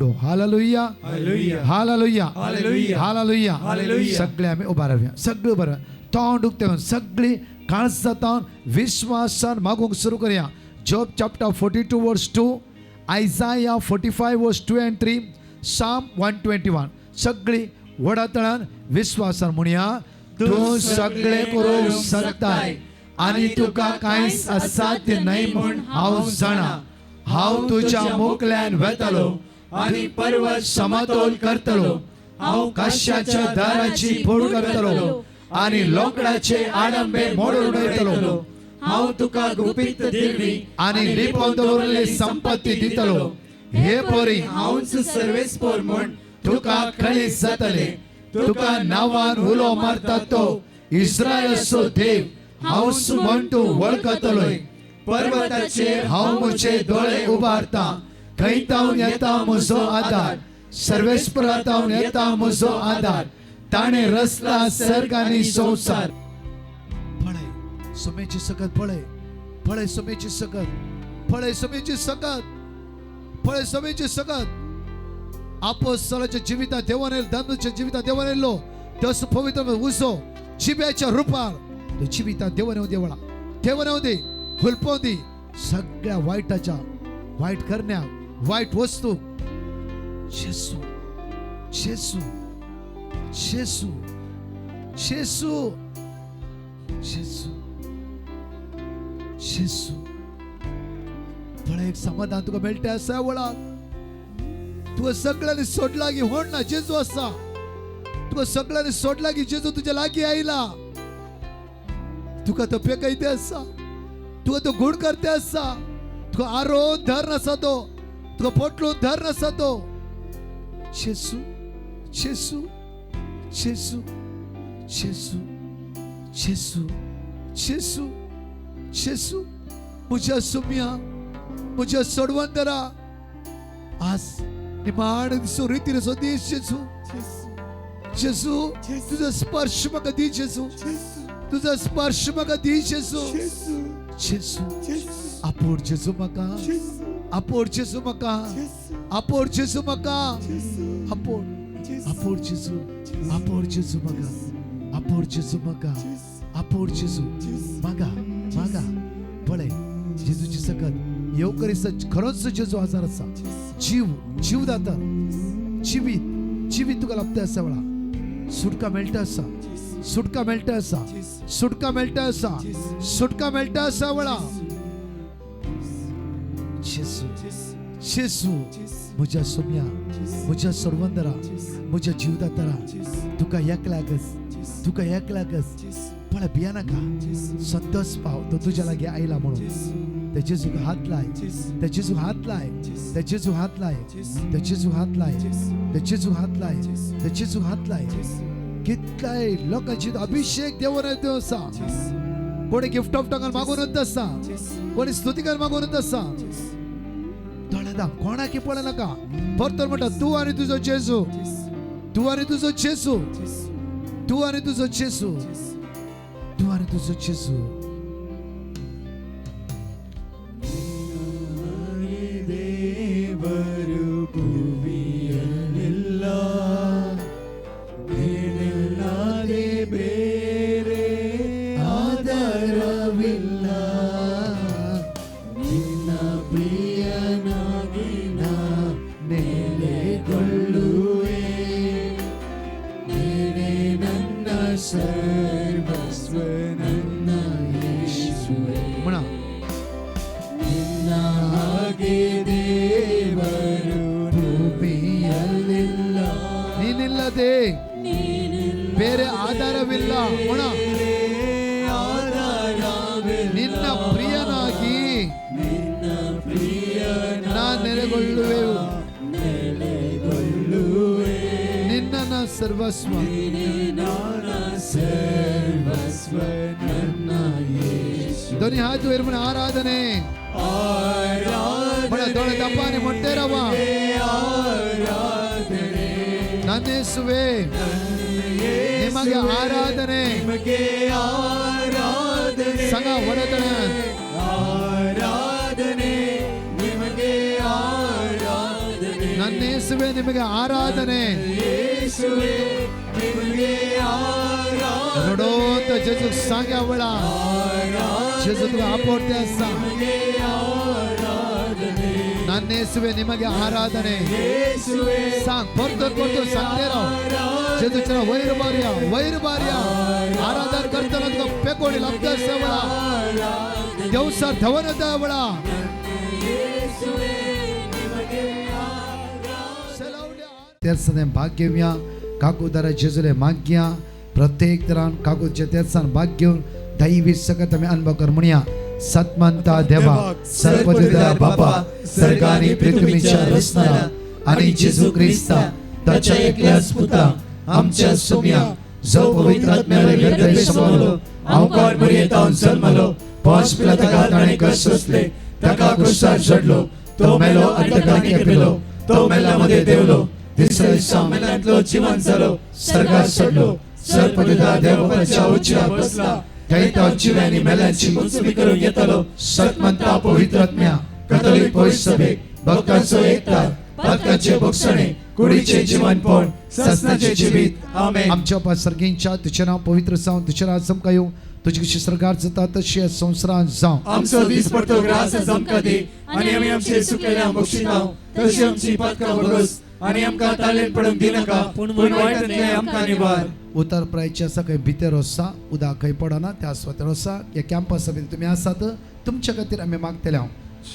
Hallelujah. Hallelujah. Hallelujah. Hallelujah. Hallelujah. Hallelujah. सगळे आमी उबा रावया, सगळे उबा रावया, तोंड उक्तें, सगळी काळजातान विश्वासान मागूंक सुरू करया. Job chapter 42 verse 2, Isaiah 45 verse 2 and 3, Psalm 121. सगळी व्हडा तळान विश्वासान म्हणया, तूं सगळे करूंक शकताय आनी तुका कांयच असाध्य न्हय म्हूण हांव जाणा. हांव तुज्या मुखल्यान वेतलो आनी पर्वत समतोल करतलो. हांव काश्याच्या दाराची फोड करतलो आनी लोकडाचे आडंबे मोडून उडयतलो. हांव तुका गुपीत दिरवी आनी लिपोवन दवरलेली संपत्ती दितलो. हे परी हांवच सर्वेस्पोर म्हूण तुका कळीत जातले. तुका नांवान उलो मारता तो इस्रायलाचो देव हांवच म्हण तूं वळखतलोय. पर्वताचेर हांव म्हजे दोळे उबारता, खंय तावन येता म्हजो आदार? सर्वेस्परा तावन येता म्हजो आदार, ताणें रचला सर्ग आनी संवसार. पळय सुमेची सकत, पळय, पळय सुमेची सकत, पळय सुमेची सकत, पळय सुमेची सकत. आपोस्तलाच्या जिवितात देवान येयलो, दांदूच्या जिवितात देवान येयलो, तसो पवित्र उजो जिब्याच्या रुपार तो जिवितात देवान येवं देवळा, देवान येवं दे, हुलपोवन दी सगळ्या वायटाच्या, वायट करण्या, वायट वस्तू. जेसू, जेसू, जेसू, जेसू, जेसू, जेसू. पळय, एक समाधान तुका मेळटा आसा वळाक. तुका सगळ्यांनी सोडला की होण ना, जेजू आसा. तुका सगळ्यांनी सोडला की जेजू तुझ्या लागीं आयला. तुका तो पेकयते आसा, तुका तो गुण करते आसा. तुका आरोन धर आसा तो, तुका पोटलून धर आसा तो. जेसू, जेसू, जेसू, जेसू, जेसू, जेसू, जेसू. म्हज्या सुम्या, म्हज्या सोडवंतरा, आज निमाण दिसो, रितीर दीस. जेसू, जेसू, तुझा स्पर्श म्हाका दी. जेसू, तुझा स्पर्श म्हाका दी. जेसू, जेसू, आपोड जेसू म्हाका, आपोड जेसू म्हाका, आपोड जेसू म्हाका, आपोड, आपोड जेसू, आपोड जेसू म्हाका, आपोड जेसू म्हाका, आपोड जेसू मागा, मागा. पळय जेजूची सकत येवकरीस. खरोच जेजू आजार आसा, जीव, जीव दाता, जिवीत, जिवीत तुका लाभता आसा. वेळा सुटका मेळटा आसा, सुटका मेळटा आसा, सुटका मेळटा आसा, सुटका मेळटा आसा वेळा. जेसू, जेसू, म्हज्या सोम्या, म्हज्या सोडवंदरा, म्हज्या जीवदातरा, तुका एकल्याकच, तुका एकल्याकच. पळय, भिया नाका, संतोष पाव, तो तुज्या लागीं आयला म्हणून. त्या जेजूक हात लाय, त्या जेजूक हात लाय, त्या जेजूक हात लाय, त्या जेजूक हात लाय, त्या जेजूक हात लाय, त्या जेजूक हात लाय. कितल्याय लोकांची अभिषेक देवन तो आसा. कोणी गिफ्ट ऑफ टंगान मागूनच आसा, कोणी स्तुतिकार मागूनच आसा. दोळे दाम, कोणाकी पळय नाका. परत म्हणटा, तूं आनी तुजो जेजू, तूं आनी तुजो जेजू, तूं आनी तुजो जेजू, तूं आनी तुजो जेजू. ದೇವರು ಭುವಿಯಲ್ಲಿಲ್ಲ, ನೀನಿಲ್ಲದೆ ಬೇರೆ ಆಧಾರವಿಲ್ಲ. ನಿನ್ನ ಪ್ರಿಯನಾಗಿ ನಾ ನೆಲೆಗೊಳ್ಳುವೆ, ನೀನೇ ನನ್ನ ಸರ್ವಸ್ವ, ನನ್ನ ಯೇಸುವೆ. म्हणा. ನಿನ್ನ ಹಾಗೆ ದೇವರು ಭೂಮಿಯಲ್ಲಿಲ್ಲ. ನೀನಿಲ್ಲದೆ ಬೇರೆ ಆಧಾರವಿಲ್ಲ. ಮೊಣ. ಆಧಾರವಿಲ್ಲ. ನಿನ್ನ ಪ್ರಿಯನಾಗಿ ನಿನ್ನ ಪ್ರಿಯನ ನಾ ನೆಲೆಗೊಳ್ಳುವೆವು. ನೆಲೆಗೊಳ್ಳುವೆ. ನಿನ್ನ ಸರ್ವಸ್ವ. ನೀನೇ ನನ್ನ ಸರ್ವಸ್ವ, ನನ್ನ ಯೇಸು. ಧ್ವನಿ ಹಾತು म्हण, ಆರಾಧನೆ. ಆರಾಧನೆ. म्हण, दोळे ದಪ್ಪಾನೆ ಮೊಟ್ಟೆರವ. ಆರಾಧನೆ. ನನ್ನೇಸುವೆ, ನಿಮಗೆ ಆರಾಧನೆ. ನಿಮಗೆ ಆರಾಧನೆ. ಸಂಘ ಒಡೆತನ. ಆರಾಧನೆ, ನಿಮಗೆ ಆರಾಧನೆ. ನನ್ನ ಯೇಸುವೆ ನಿಮಗೆ ಆರಾಧನೆ. ಯೇಸುವೆ ನಿಮಗೆ ಆರಾಧನೆ. रडोत जेजूक सांग्या वेळा जेजू तुका आपोवते आसा. ನಿಮಗೆ ಆರಾಧನೆ. ನನ್ನ ಯೇಸುವೆ ನಿಮಗೆ ಆರಾಧನೆ. ಯೇಸುವೆ सांग, परतून परतून सांगते राव. जेजूच्या वैर मारया, वैर मारया. आराधन करताना तुका पेकोडी लागता आसा वेळा, देवसार धवन येता वेळा. ಯೇಸುವೆ ನಿಮಗೆ तेरसाने भाग घेवया. काकुदारा जेजूले मागया. प्रत्येक तरान काकूच्या तेरसान भाग घेवन दैवी सकत आमी अनुभव कर म्हणया. सतमंता देवा, सर्वपतिदार बापा, सर्गानी पृथ्वीच्या रचणारा आणि जेजू ख्रिस्ता ताच्या एकल्याच पुता आमच्या सोम्या, जो पवित्र आत्म्याला गर्भे समावलो, अवकार मरियेतावन जन्मलो, पांच पिला ताका ताणें कश्ट सोंसले, ताका क्रुसार चडलो, तो मेलो आनी ताका केपिलो, तो मेला मध्ये देवलो, तिसऱ्या दिसा मेल्यांतलो जिवन जालो, सर्गात चडलो, सर्वपतिदार देवबापाच्या उजव्या बसला, थंय तो जिव्यांनी मेल्यांची मुंचमी करूंक येतलो. सतमंता पवित्र आत्म्या, कथोलिक पवित्र सभेक, भक्तांचो एकतार, पातकांचे भोगसणे, कुडीचे जीवनपण, सासणाचे जिवीत. आमेन. आमच्या बापा सर्गींच्या, तुझें नांव पवित्र जावं, तुझें राज आमकां येवं, तुजी कशी सरकार जाता तशी ह्या संवसारांत जावं. आमचो दीस पडतो ग्रास आमकां दी आनी आमी आमचे चुकलेल्या बक्षिताव तशी आमची पातकां भोगस आनी आमकां ताळेन पडूंक दिनाका, पूण वायटांतलें आमकां निवार. उतर प्रायचे आसा खंय भितर आसा, उदक खंय पडना त्या सुवातेर आसा. ह्या कॅम्पसा भितर तुमी आसात, तुमच्या खातीर आमी मागतले. हांव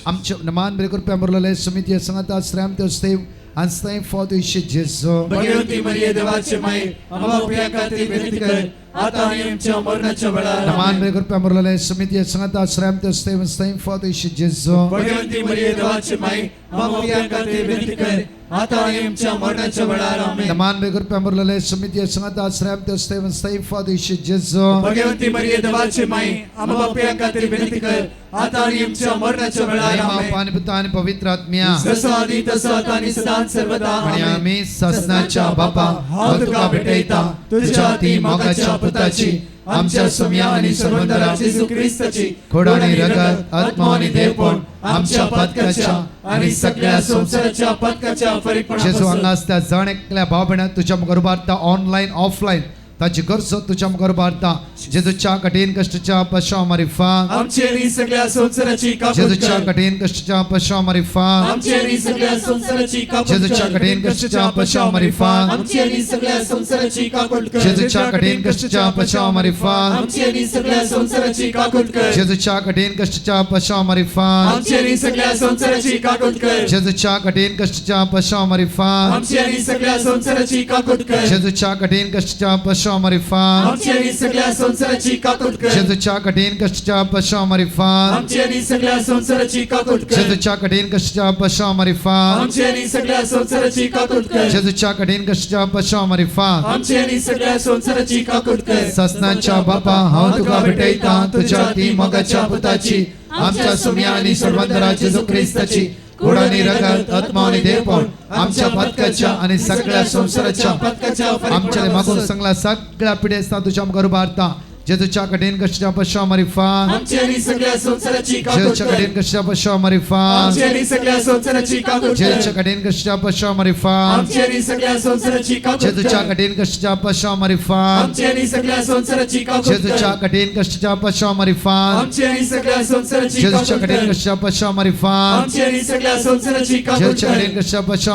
आमचे मान बरे कृपया मुरलेले समिती सांगता श्रेम देव आनी फॉद जेजू. भगवती मरिये देवाचे माई, आम्हा पाप्यां खातीर विनंती कर, आता आनी आमच्या मरणाच्या वेळार. मान बरे कृपया मुरलेले समिती सांगता श्रेम देव आनी फॉद जेजू. भगवती मरिये देवाचे माई, आम्हा पाप्यां खातीर विनंती कर, आता आनी आमच्या मरणाच्या वेळार. आमेन. मान बरे कृपया मुरलेले समिती सांगता श्रेम देव आनी फॉद जेजू. भगवती मरिये देवाचे माई, आम्हा पाप्यां खातीर विनंती कर, आता आनी आमच्या मरणाच्या वेळार. आमेन. पाणी पुता आणि पवित्र आत्म्या. जसो आदी तसो आता आणि सदां सर्वदा. आणि आमेन. आम्ही ससनाच्या बापा, हांव तुका भेटयता तुझ्या ती मोगाच्या पुताची, आमच्या सुम्या आणि सर्वंदरा जेजू ख्रिस्ताची खोड आणि रगत, आत्मा आणि देवपण, आमच्या पातकाच्या आणि सगळ्या संसाराच्या पातकाच्या जेजू फरीकपणापासून हांगा आसता जण एकल्या भाव भयणाक तुझ्या मुखार उबारता. ऑनलायन ऑफलायन ताची गरजो तुझ्या मुखार उबारता. जेजूच्या कठीण कष्टाच्या पशा मारिफा आमची आणि सगळ्या संसाराची काकूट जेजूच्या कर. कठीण कष्टाच्या पशा मारिफा आमची आणि सगळ्या संसाराची काकूट जेजूच्या कर. कठीण कष्टाच्या पशा मारिफा आमची आणि सगळ्या संसाराची काकूट कर. जेजूच्या कठीण कष्टाच्या पशा मारिफा आमची आणि सगळ्या संसाराची काकूट कर. जेजूच्या कठीण कष्टाच्या पशा मारिफा आमची आणि सगळ्या संसाराची काकूट कर. जेजूच्या कठीण कष्टाच्या पशा मारिफा आमची आणि सगळ्या संसाराची काकूट कर. जेजूच्या कठीण कष्टाच्या पशा मारिफा आमची आणि सगळ्या संसाराची काकूट कर. जेजूच्या कठीण कष्टाच्या पशा मारिफा आमची आणि सगळ्या संसाराची काकूट कर. जेजूच्या कठीण कष्टाच्या पशा मारिफा आमची आणि सगळ्या संसाराची काकूट कर. जेजूच्या कठीण कष्टाच्या पशा मारिफा आमची आणि सगळ्या संसाराची काकूट कर. ससनाच्या बापा, हांव तुका भेटयता तुझ्या ती मोगाच्या पुताची, आमच्या सुम्या आणि सर्वंतरा जेजू ख्रिस्ताची गोड आणि रगत, आत्मा आणि देवपण, आमच्या पातकाच्या आणि सगळ्या संसाराच्या पातकाच्या आमच्या मागून सांगला सगळ्या पिढ्या तुझ्या मुखार उबारता. जेजूच्या कठीण कष्टाच्या पशा मारिफा आमची आणि सगळ्या संसाराची काकूट जेजूच्या कर. कठीण कष्टाच्या पशा मारिफा आमची आणि सगळ्या संसाराची काकूट कर. जेजूच्या कठीण कष्टाच्या पशा मारिफा आमची आणि सगळ्या संसाराची काकूट जेजूच्या कर. कठीण कष्टाच्या पशा मारिफा आमची आणि सगळ्या संसाराची काकूट जेजूच्या कर. कठीण कष्टाच्या पशा मारिफा आमची आणि सगळ्या संसाराची जेजूच्या काकूट कठीण कर. कष्टाच्या पशा मारिफा आमची आणि सगळ्या संसाराची काकूट जेजूच्या कर. कठीण कष्टाच्या पशा मारिफा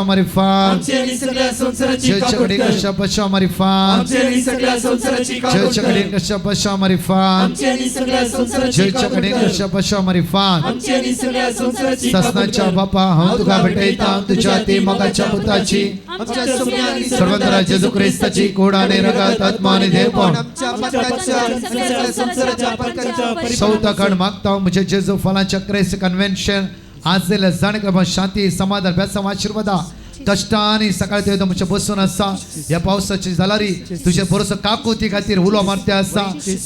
आमची आणि सगळ्या संसाराची जेजूच्या काकूट कठीण कर. कष्टाच्या पशा मारिफा आमची आणि सगळ्या संसाराची काकूट जेजूच्या कर. कठीण कष्टाच्या पशा मारिफा आमची आणि सगळ्या संसाराची जेजूच्या काकूट कठीण कर. कष्टाच्या पशा मारिफा आमची आणि सगळ्या संसाराची काकूट ससनाच्या कर. बापा, हांव तुका भेटयता तुझ्या ती मोगाच्या पुताची, आमच्या सुम्या आणि सर्वंतरा जेजू ख्रिस्ताची कोड आणि रगत, आत्मा आणि देवपण आमच्या पातकाच्या आणि सगळ्या संसाराच्या पातकाच्या चौथा खंड मागता म्हणजे जेजू फलांच्या क्रेस कन्व्हेन्शन आज दिल्या जाणेकर शांती, समाधान, बेसम, आशीर्वादा. कष्टाने सकाळी ते तुमच्या बसून आसा. ह्या पावसाची जालारी तुझे भरोसो काकुती खातीर उलो मारते आसा.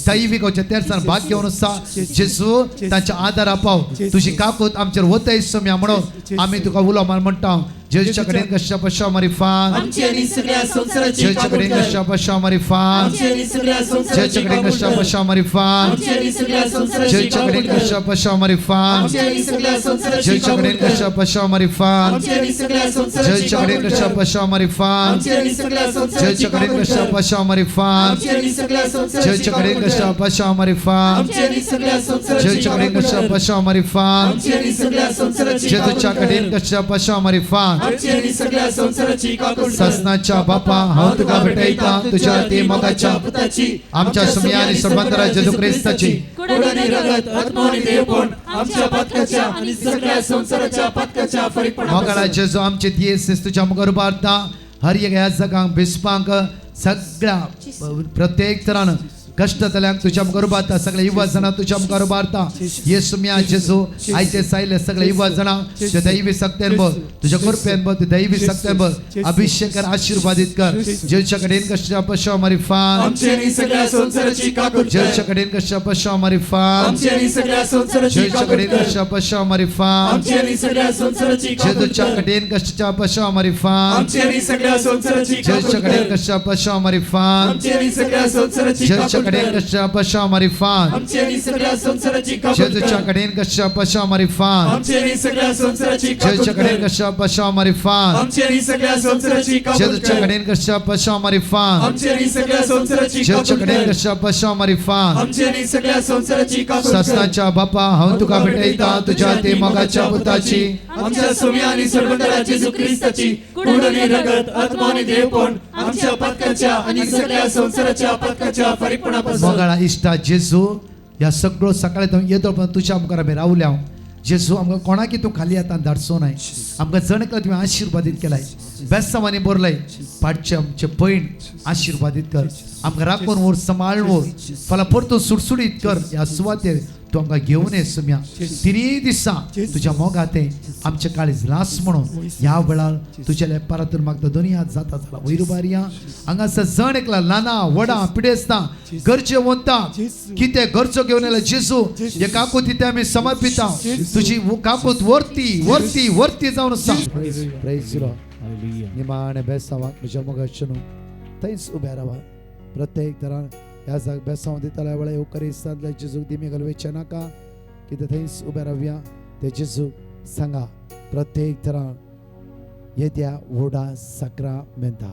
दैवीक तेरसान भाग घेवन आसा. जेजू तांच्या आदारा पाव, तुजी काकूत आमचेर वतय सम्या म्हणून आमी तुका उलो मार म्हणटा. जेजूच्या कडेन कशा पशा मारिफान आमची आनी सगळ्या संवसाराची जेजूच्या काकूट कडेन कर. कशा पशा मारिफान आमची आनी सगळ्या संवसाराची जेजूच्या कडेन काकूट कशा कर. पशा मारिफान आमची आनी सगळ्या संवसाराची जेजूच्या काकूट कडेन कर. कशा पशा मारिफान आमची आनी सगळ्या संवसाराची जेजूच्या काकूट कडेन कर. कशा पशा मारिफान आमची आनी सगळ्या संवसाराची जेजूच्या कडेन काकूट कशा कर. पशा मारिफान आमची आनी सगळ्या संवसाराची जेजूच्या कडेन काकूट कशा कर. पशा मारिफान आमची आनी सगळ्या संवसाराची जेजूच्या कडेन काकूट कशा कर. पशा मारिफान आमची आनी सगळ्या संवसाराची जेजूच्या कडेन काकूट कशा कर. पशा मारिफान आमची आनी सगळ्या संवसाराची जेजूच्या काकूट कर. कडेन कशा पशा मारिफान आमची आनी सगळ्या संवसाराची काकूट कर. ससनाच्या बापा हांव तुका भेटयता तुझ्या ती मोगाच्या पुताची आमच्या सुम्या आणि सर्वांतरा जेजू क्रिस्ताची कोड आणि रगत आत्मा आणि देवपण आमच्या पातकाच्या आणि सगळ्या संवसाराच्या पातकाच्या फरीकपणापासून. मोगाळा जेजू आमचे दियेस तुझ्या मुखार उबारता हर एक ह्या जगांक बिस्पांक सगळ्या प्रत्येक तरान कश्ट जाल्यांक तुझ्या मुखार उबारता सगळ्या युवा जाणां तुझ्या मुखार उबारता येसू म्या जेजू आयचे सायले सगळे युवा जाणां तुझ्या दैवी सक्त्यान बघ तुझ्या कृपेन बघ दैवी सक्त्यान बघ अभिषेक कर आशीर्वादित कर जेजूच्या कडेन कश्ट पशा मारिफान आमची आणि सगळ्या संवसाराची काकूट कर. जेजूच्या कडेन कश्ट पशा मारिफान आमची आणि सगळ्या संवसाराची जेजूच्या काकूट कडेन कर. कश्ट पशा मारिफान आमची आणि सगळ्या संवसाराची काकूट जेजूच्या कर. कडेन कश्ट पशा मारिफान आमची आणि सगळ्या संवसाराची काकूट जेजूच्या कडेन कर. कश्ट पशा मारिफान आमची आणि सगळ्या संवसाराची जेजूच्या काकूट कडेन कर. कश्ट पशा मारिफान आमची आणि सगळ्या संवसाराची काकूट जेजूच्या कर. कडेन कश्ट पशा मारिफान आमची आणि सगळ्या संवसाराची काकूट जेजूच्या कडेन कर. कश्ट पशा मारिफान आमची आणि सगळ्या संवसाराची काकूट जेजूच्या कर. कडेन कश्ट पशा मारिफान आमची आणि सगळ्या संवसाराची जेजूच्या काकूट कडेन कर. कश्ट पशा मारिफान आमची आणि सगळ्या संवसाराची काकूट कर. ससनाच्या बापा हांव तुका भेटयता तुझ्या ते मोगाच्या पुताची आमच्या सुम्या आणि सर्वंतरा जेजू ख्रिस्ताची कोड आणि रगत आत्मा आणि देवपण आमच्या पातकाच्या आणि सगळ्या संवसाराच्या पातकाच्या फरीकपणापासून. मोगाळा इश्टा जेजू ह्या सगळो सकाळी तूं येदो पण तुझ्या मुखार आमी रावल्या जेजू आमकां कोणाकी तूं खाली हातान धाडचो नाय आमकां जण एकल्या तुवें आशिर्वादीत केलाय बेस्तांवांनी बरलाय पाटचे आमचे पयण आशिर्वादीत कर आमकां राखून व्हर सांबाळून व्हर फाल्यां परतून सुडसुडीत कर ह्या सुवातेर तूं आमकां घेवन ये सुम्या तिनूय दिसा तुज्या मोगाते आमचे काळीज लास म्हणून ह्या वेळार तुज्या लेपारातून मागता दोनूय हात जाता जाला वयर उबारया हांगासर जण एकला ल्हाना व्हडा पिडेस्तां गरजे वंता कितें गरजो घेवन येयला जेजू हे काकूत तिथे आमी समर्पिता तुजी काकूत वरती वरती वरती जावन आसा. Praise the Lord. निमाणें बेसांवाक म्हज्या मोगाचें न्हू थंयच उबे रावा प्रत्येक तरान ह्या जाग बेसांव दितल्या वेळार येवकरिस्तांतल्या जेजूक दिमी घालवेचें नाका कितें थंयच उबे रावया ते जेजूक सांगा प्रत्येक तरान येद्या व्हडा साक्रामेंता.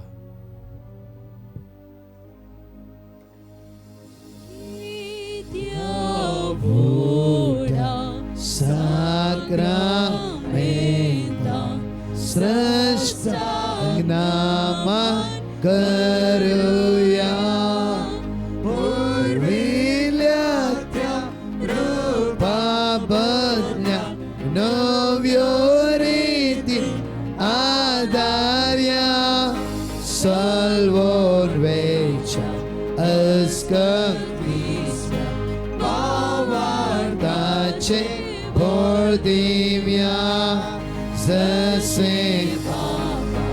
साक्रामेंता श्रेष्ठ नामा करूया पूर्विल्या त्या रूपा बदल्या नव्यो रीती आदार्या सल्वोन वेच्या अस्कतीच्या भावार्थाचे भर दिव्या जसे बाबा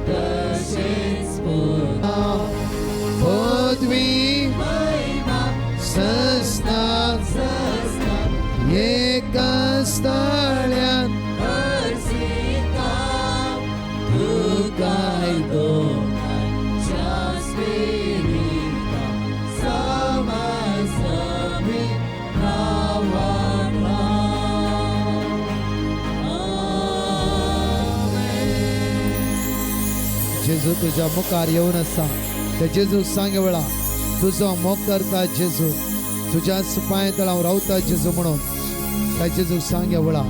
तसेच पुता पदवी महिमा सस्ना एका स्थाळ्यान तुकाय दोनांच्या स्पिरिता समासमी नावाना. जेजू तुझ्या मुखार येवन आसा ते जेजू सांग वेळा तुजो मोग करता जेजू तुझ्याच पांय तळाव रावता जेजू म्हणून त्या जेजू सांग वेळा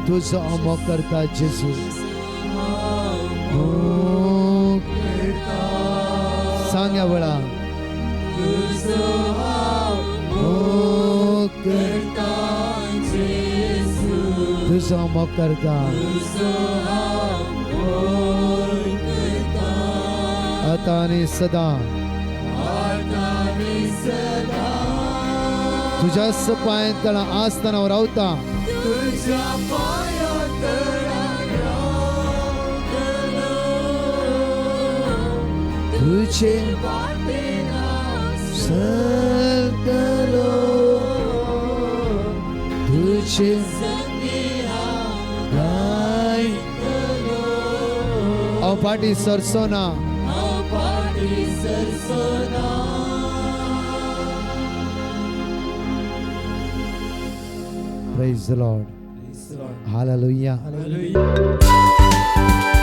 तुजो हांव मोग करता जेजू मोग सांग वेळा मोग करता तुजो हांव मोग करता आता आणि सदा तुझ्याच पांय तळा आसतना हांव रावता तुझे चलतलो तुझे गायतलो. फाटी सरचो ना. हांव फाटीं सरचो ना. Praise the Lord. Praise the Lord. Hallelujah. Hallelujah.